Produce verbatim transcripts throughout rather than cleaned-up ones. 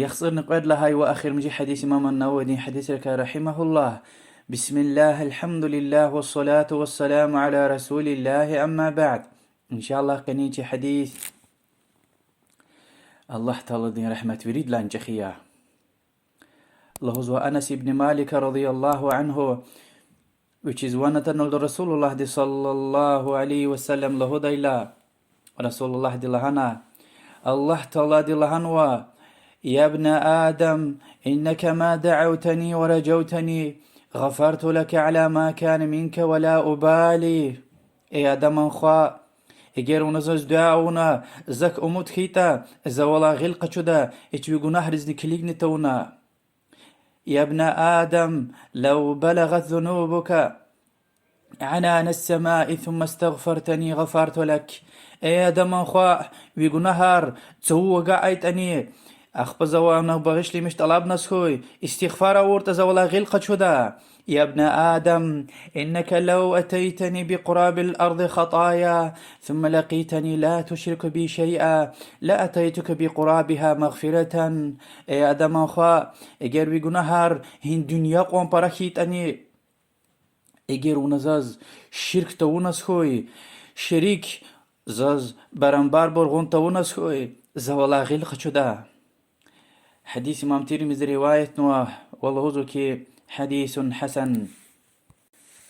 Яхцӏурни кьвед лагьай ва эхиримжи гьадис имам ан-Нававидин гьадисрикай, رحمه الله. بسم الله، الحمد لله، والصلاة والسلام على رسول الله، أما بعد. Иншаллагь, къенин чи гьадис Аллагь Тааладин рагьмат виридалайни чӏехи я. Лугьузва Анас ибн Малика رضي الله عنه, вичиз ван атаналда Расулуллагьди صلى الله عليه وسلم лугьудайла, Расулуллагьди лагьана: Аллагь Таалади лагьанва: يا ابن آدم، إنك ما دعوتني ورجوتني، غفرت لك على ما كان منك ولا أبالي. Эй Адаман хва, эгер вуна заз дуьа авуна, зак умуд хьайитӏа, за валай гъил къачуда, гьич ви гунагьризни килигни тавуна. يا ابن آدم، لو بلغت ذنوبك عنان السماء ثم استغفرتني غفرت لك. Эй Адаман хва, ви гунагьар цавув агакьайтӏани, ахпа завай вуна багъишламиш тӏалабназ хьуй, истигъфар авуртӏа, за валай гъил къачуда. يا ابن آدم، إنك لو أتيتني بقراب الأرض خطايا ثم لقيتني لا تشرك بي شيئا لأتيتك بقرابها مغفرة. Эй Адаман хва, эгер ви гунагьар гьин дуьнья кьван пара хьайитӏани, эгер вуна заз ширк тавуназ хьуй, шерик, заз барабарбур гъун тавуназ хьуй, за валай гъил къачуда. Гьадис имам Тирмизи риваятнава ва лугьузва хьи, حديث حسن.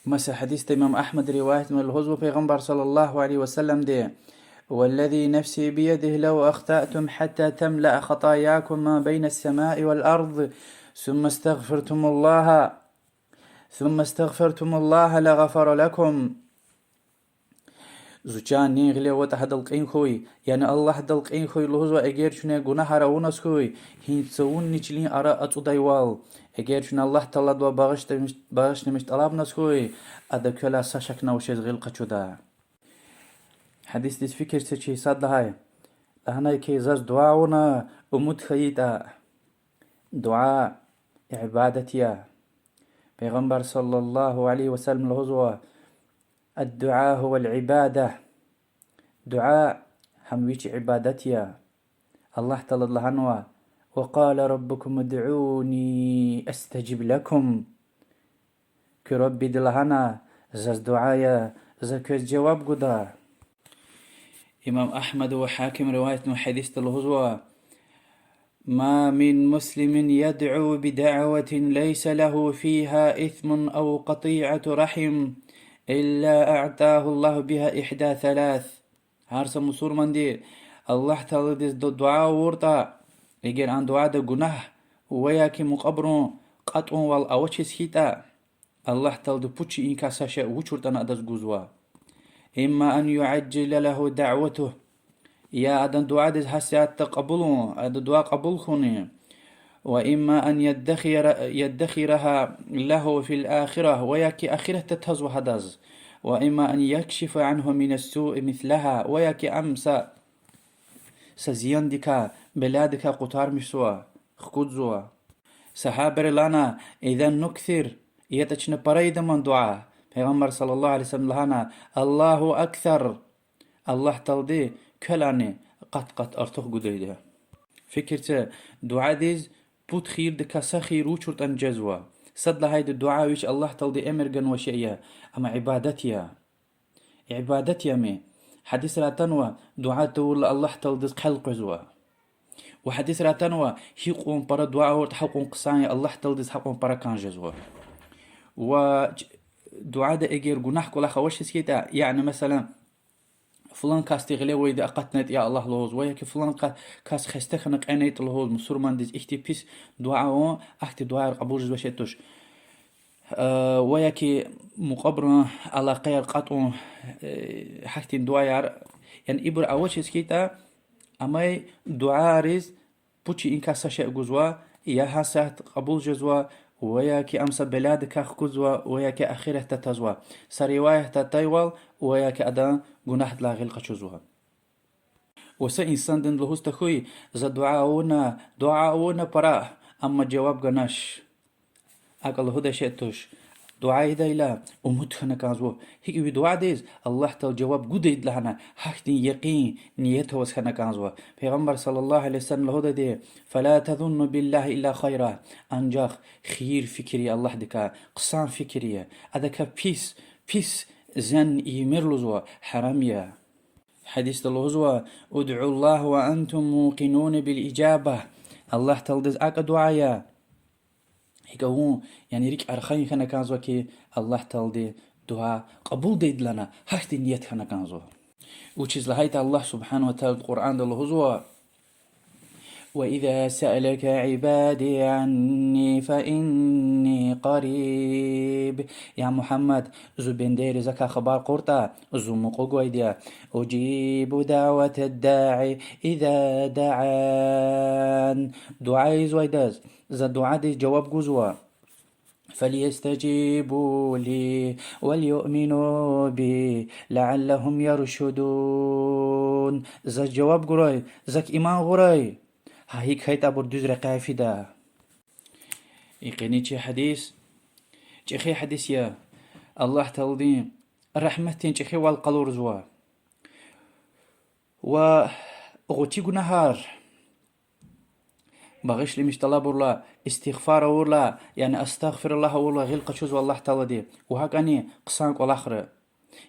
Маса гьадисда имам Агьмад риваятнава, лугьузва Пайгъамбар صلى الله عليه وسلمди: والذي نفسي بيده لو أخطأتم حتى تملأ خطاياكم ما بين السماء والأرض ثم استغفرتم الله، ثم استغفرتم الله لغفر لكم. Зи чан нин гъиле аватӏа гьадал кьин хьуй, яни Аллагьдал кьин хьуй, лугьузва, эгер чуьне гунагьар авуназ хьуй, гьин цавунни чилин ара ацӏудайвал, эгер чуьне Аллагь Тааладивай багъишламиш, багъишламиш тӏалабназ хьуй, ада квелай са шакни авачиз гъил къачуда. Гьадисдиз фикир це чи сад лагьай. Лагьанай хьи, заз дуьа авуна, умуд хьайитӏа. Дуьа ибадат я. Пайгъамбар صلى الله عليه وسلم лугьузва: الدعاء هو العبادة. Дуьа гьам вич ибадат я. Аллагь Таалади лагьанва: وقال ربكم ادعوني أستجب لكم. Куь Раббиди лагьана: заз дуьа ая, за квез жаваб гуда. Имам Агьмада ва Гьакима риваятнавай гьадисда лугьузва: ما من مسلم يدعو بدعوة ليس له فيها إثم أو قطيعة رحم إلا أعطاه الله بها إحدى ثلاث. Гьар са мусурманди Аллагь Тааладиз ду-, дуьа авуртӏа, эгер а дуьада гунагь ва яки мукьвабурун кьатӏунвал авачиз хьайитӏа, Аллагь Таалади пуд шейиникай са шей вуч авуртӏани адаз гузва. إما أن يعجل له دعوته, я адан дуьадиз гьасятда кьабулун, адан дуьа кьабул хьуни, وإما أن يدخر، يدخرها له في الآخرة, ва яки ахиратда тазва гьадаз, وإما أن يكشف عنه من السوء مثلها, ва яки ам са, са зияндикай, белядикай къутармишзава, хкудзава. Сагьабайри лагьана: إذا نكثر, ятӏа чна пара ийида ман дуьа. Пайгъамбар صلى الله عليه وسلم лагьана: الله أكثر, Аллагь Таалади квелайни къат-къат артух гудайди я. Фикир це, дуьадиз пуд хийирдикай са хийир вуч авуртӏани жезва. Сад лагьайди, дуьа вич Аллагь Таалади эмир ганвай шей я, амма ибадат я. Ибадат я ам. Гьадисра атанва, дуьа тавурла Аллагь Тааладиз хъел къвезва. Ва гьадисра атанва, гьикьван пара дуьа авуртӏа, гьакьван хъсан я, Аллагь Тааладиз гьакьван пара кӏан жезва. Ва ч-, дуьада эгер гунагь кӏвалах авачиз хьайитӏа, яни, месела, флан касди гъиле авайди акъатнайтӏа, я Аллагь лугьуз, ва яки флан ка-, кас хесте хьана кьенайтӏа лугьуз, мусурмандиз ихьтин пис дуьа авун, ахьтин дуьаяр кьабулзавай шей туш. Э, ва яки мукьвабурун алакъаяр кьатӏун, э, гьахьтин дуьаяр, яни ибур авачиз хьайитӏа, амай дуьариз пуд шейиникай са шей гузва, я гьасятда кьабул жезва, ва яки ам са белядикай хкудзава, ва яки ахиратда тазва. Са риваятда атайвал, ва яки адан гунагьдилай гъил къачузва. Ва са инсандин лугьуз тахьуй: за дуьа авуна, дуьа авуна пара, амма жаваб ганач. Акӏ лугьудай шей туш. Дуьа ийидайла, умуд хьана кӀанзава. ГьикӀ ви дуьадиз Аллагь Таала жаваб гудайди лагьана, гьахьтин якъин ният аваз хьана кӀанзава. Пайгъамбар صلى الله عليه وسلم лугьудайди: فلا تظنوا بالله إلا خيرا. Анжах хийир фикир ая Аллагьдикай, хъсан фикир ая. Адакай пис, пис зан ийимир лугьузва, гьарам я. Гьадисда лугьузва: ادعوا الله وأنتم موقنون بالإجابة. Аллагь Тааладиз акӀ дуьа ая, гьикӀ вун, яни рикӀ архайин хьана кӀанзава хьи, Аллагь Таалади дуьа кьабулдайди лагьана, гьахьтин ният хьана кӀанзава. Вучиз лагьайтӀа Аллагь سبحانه وتعالى Къуръанда лугьузва: وإذا سألك عبادي عني فإني قريب. Я Мугьаммад, зи бендейри закай хабар кьуртӀа, зун мукьув гвайди я. أجيب دعوة الداع إذا دعان. Дуьа ийизвайдаз за дуьадиз жаваб гузва. فليستجيبوا لي وليؤمنوا بي لعلهم يرشدون. Заз жаваб гурай, зак иман гъурай, гьа гьикӀ хьайитӀа абур дуьз рекьяй фида. И къенин чи гьадис чӀехи гьадис я. Аллагь Тааладин рагьметдин чӀехивал къалурзава. Ва гъвечӀи гунагьар багъишламиш тӀалабурла, истигъфар авурла, яни أستغفر الله авурла гъил къачузва Аллагь Таалади. Ва гьакӀани хъсан кӀвалахра.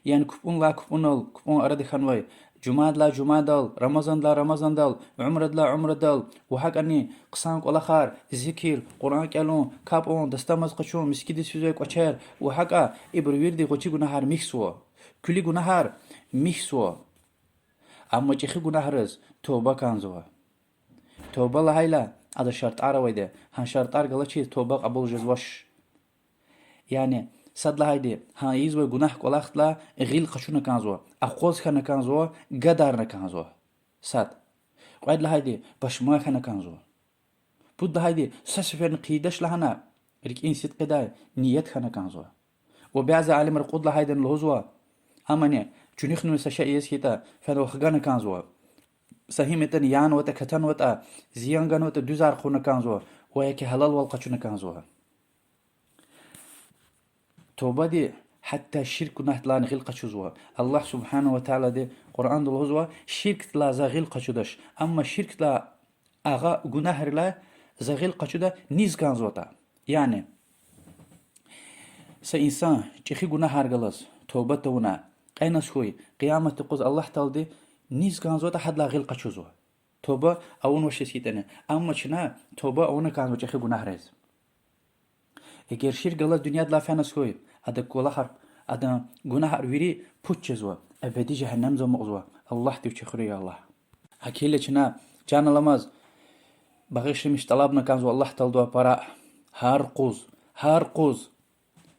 Яни купӀунилай купӀунал, купӀун арада хьанвай, жумадилай жумадал, Рамазандилай Рамазандал, умрадилай умрадал, ва гьакӀани хъсан кӀвалахар, зикир, Къуръан кӀелун, капӀ авун, дастамаз къачун, мискӀиндиз физвай кӀвачер, ва гьакӀа ибур вирида гъвечӀи гунагьар михьзава. Куьлуь гунагьар михьзава. Амма чӀехи гунагьриз туба кӀанзава. Туба лагьайла, адаз шартӀар авайди я, гьа шартӀар галачиз туба кьабул жезвач. Яни, сад лагьайди, гьа ийизвай гунагь кӀвалахдилай гъил къачуна кӀанзава, акъваз хьана кӀанзава, гадарна кӀанзава. Сад. Кьвед лагьайди, пашман хьана кӀанзава. Пуд лагьайди, са сеферни хъийидач лагьана, рикӀин сидкьидай ният хьана кӀанзава. Ва бязи алимри кьуд лагьайдани лугьузва: амани, чуьнуьхнавай са шей яз хьайитӀа, фена вахгана кӀанзава. Са гьим ятӀани янаватӀа, катанватӀа, зиян ганватӀа, дуьзар хъувуна кӀанзава, ва я ки гьалалвал къачуна кӀанзава. Тобади гьатта ширк гунагьдилайни гъил къачузва. Аллагь سبحانه وتعالىди Къуръанда лугьузва: ширкдилай за гъил къачудач, амма ширкдилай агъа гунагьрилай за гъил къачуда низ кӀанзаватӀа. Яни са инсан чӀехи гунагьар галаз тоба тавуна, кьеназ хьуй, къиямат юкъуз Аллагь Таалади низ кӀанзаватӀа гьадалай гъил къачузва, тоба авунвачиз хьайитӀани. Амма чна тоба авуна кӀанзава чӀехи гунагьриз. Эгер ширк галаз дуьньядилай феназ хьуй, адан кӀвалахар, адан гунагьар вири пуч жезва, эбеди жегьеннемза амукьзава. Аллагьди вичи хуьрай, я Аллагь. Гьакӏ хьайила чна чан аламаз багъишламиш тӀалабна кӀанзава Аллагь Тааладивай пара, гьар къуз, гьар къуз.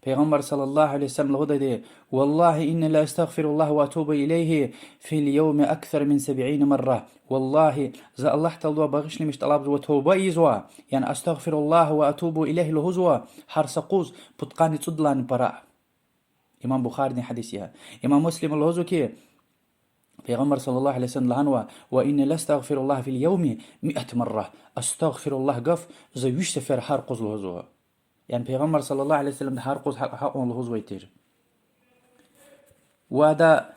Пайгъамбар صلى الله عليه وسلم лугьудайди: والله إني لأستغفر الله وأتوب إليه في اليوم أكثر من سبعين مرة. Валлагьи, за Аллагь Тааладивай багъишламиш тӀалабзава, тавба ийизва, яни أستغفر الله وأتوب إليه лугьузва гьар са къуз пудкъанни цӀудалайни пара. Имам Бухаридин гьадис я. Имам Муслима лугьузва хьи, Пайгъамбар صلى الله عليه وسلم лагьанва: وإني لأستغفر الله في اليوم مائة مرة. أستغفر الله гаф за виш сефер гьар къуз лугьузва. Яни Пайгъамбар صلى الله عليه وسلمди гьар къуз гьа-, гьакьван лугьузвай тир. Ва ада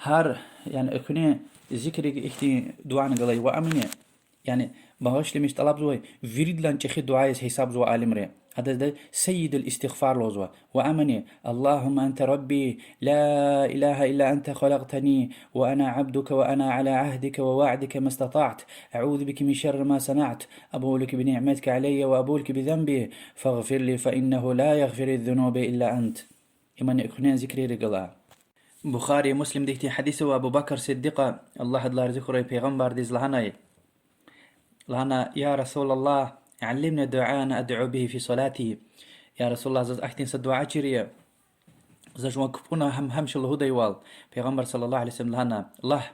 гьар, яни экуьнин зикрик ихьтин дуьани галай ва амни, яни багъишламиш тӀалабзавай виридалайни чӀехи дуьа яз гьисабзава алимри. Адаз سيد الاستغفار лугьузва. Ва амни: اللهم أنت ربي لا إله إلا أنت خلقتني وأنا عبدك وأنا على عهدك ووعدك ما استطعت أعوذ بك من شر ما صنعت أبوء لك بنعمتك علي وأبوء لك بذنبي فاغفر لي فإنه لا يغفر الذنوب إلا أنت. Имни экуьнин зикрийрихъ галай. Бухари, Муслимда ихьтин гьадис ава, Абу Бакр Сиддикьа, Аллагь адалай рази хьурай, пайгъамбардиз лагьанай. Лагьана: يا رسول الله علمني دعاء أدعو به في صلاتي. Я Расулуллагь, заз ахьтин са дуьа чирия, за жуван капӀунал гьам-, гьамиша лугьудайвал. Пайгъамбар صلى الله عليه وسلم лагьана: лагь: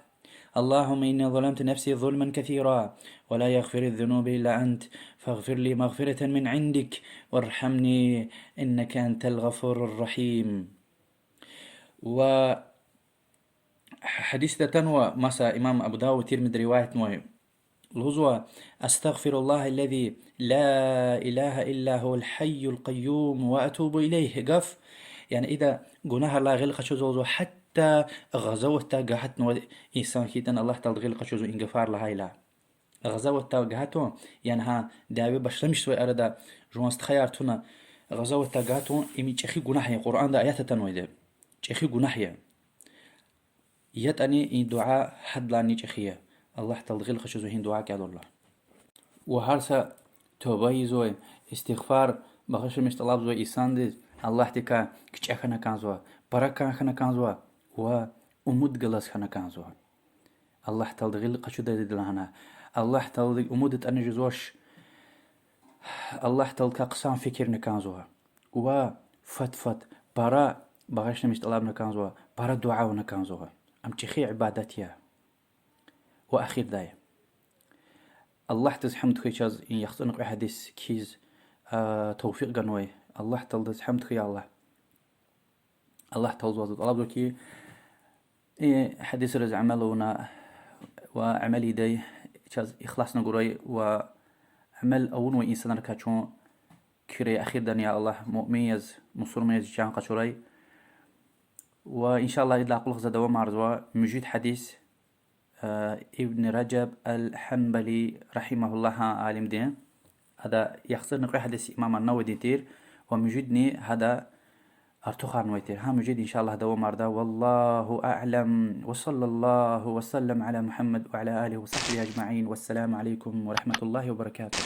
اللهم إني ظلمت نفسي ظلما كثيرا ولا يغفر الذنوب إلا أنت فاغفر لي مغفرة من عندك وارحمني إنك أنت الغفور الرحيم. Ва гьадисда атанва, маса имам Абу Давуд, Тирмизи риваятнавай, Лугьузва: أستغفر الله الذي لا إله إلا هو الحي القيوم وأتوب إليه гаф. Яни ида гунагьрилай гъил къачузва лугьузва, гьатта гъазаватдай гагьатнавай инсан хьайитӀани Аллагь Таалади гъил къачузва и гафар лагьайла. Гъазаватдай гагьатун, яни гьа дяве башламишзавай арада жуван стхаяр туна, гъазаватдай гагьатун, им чӀехи гунагь я, Къуръанда аят атанвайди. ЧӀехи гунагь я. ЯтӀани и дуьа гьадлайни чӀехи я. Аллагь Таалади гъил къачузва гьа дуьа кӀелайла. Ва гьар са туба ийизвай, истигъфар, багъишламиш тӀалабзавай инсандиз Аллагьдикай кичӀе хьана кӀанзава, пара кӀан хьана кӀанзава ва умуд галаз хьана кӀанзава. Аллагь Таалади гъил къачудайди лагьана, Аллагь Таалади умуд атӀана жезвач, Аллагь Тааладикай хъсан фикирна кӀанзава. Ва фад-фад пара багъишламиш тӀалабна кӀанзава, пара дуьа авуна кӀанзава. Ам чӀехи ибадат я. Ва эхирдай, Аллагьдиз гьамд хьуй чаз и яхцӀурни кьве гьадис кхьиз, а, тавфикь ганвай. Аллагь Тааладиз гьамд хьуй, я Аллагь. Аллагь Тааладивай тӀалабзава хьи, и гьадисриз амал авуна ва амал ийидай чаз ихласни гурай ва амал авунвай инсанрикай чун куьрай, эхирдани, я Аллагь, муъмин яз, мусурман яз чан къачурай. Ва, إن شاء الله, идалай кьулухъ за давамарзава муьжуьд гьадис, а, Ибн Ражаб аль-Гьанбали, رحمه الله, гьа алимдин. Ада яхцӀурни кьве гьадис имам ан-Нававидин тир, ва муьжуьдни гьада артухарнавай тир. Гьа муьжуьд, إن شاء الله, давамарда. والله أعلم، وصلى الله وسلم على محمد وعلى آله وصحبه أجمعين، والسلام عليكم ورحمة الله وبركاته.